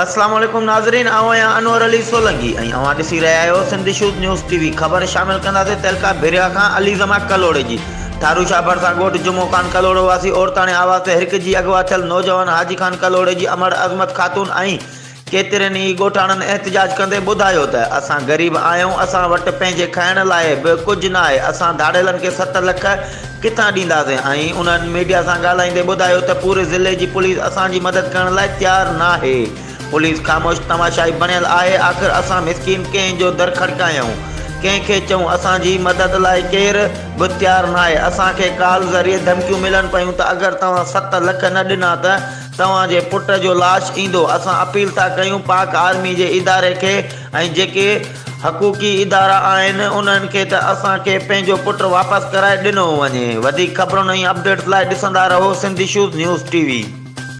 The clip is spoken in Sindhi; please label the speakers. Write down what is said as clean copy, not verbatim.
Speaker 1: اسلام عليڪم ناظرين آئون آهيان انور علي سولنگي ۽ اوهان ڏسي رهيا آهيو Sindh issues news T V خبر شامل ڪنداسين تعلقه ڀريا کان علي زمان ڪلهوڙي جي ٺارو شاهه ڀرسان ڳوٺ جمعو خان ڪلهوڙو واسي عورتاڻي آواز تي هرکجي اغوا ٿيل نوجوان حاجي خان ڪلهوڙي جي امڙ عظمت خاتون ۽ ڪيترن ئي ڳوٺاڻن احتجاج ڪندي ٻڌايو ته اسان غريب آهيون اسان وٽ پنهنجي کائڻ لاء به ڪجهه ناهي اسان ڌاڙيلن کي ست لک ڪٿان ڏينداسين ۽ انهن ميڊيا سان ڳالهائيندي ٻڌايو ته پوري ضلعي جي پوليس اسان جي مدد ڪرڻ لاء تيار ناهي پوليس خاموش تماشائي بڻيل آهي آخر اسان مسڪين ڪنهن جو در کڙڪايون ڪنهن کي چئون اسان جي مدد لاء ڪير به تيار ناهي اسان کي ڪال ذريعي ڌمڪيون ملن پيون ته اگر توهان ست لک نه ڏنا ته توهان جي پٽ جو لاش ايندو، اسان اپيل ٿا ڪيون پاڪ آرمي جي اداري کي ۽ جيڪي حقوقي ادارا آهن انهن کي ته اسان کي پنهنجو پٽ واپس ڪرائي ڏنو وڃي. وڌيڪ خبرن ۽ اپڊيٽس لاء ڏسندا رهو Sindh issues news T V.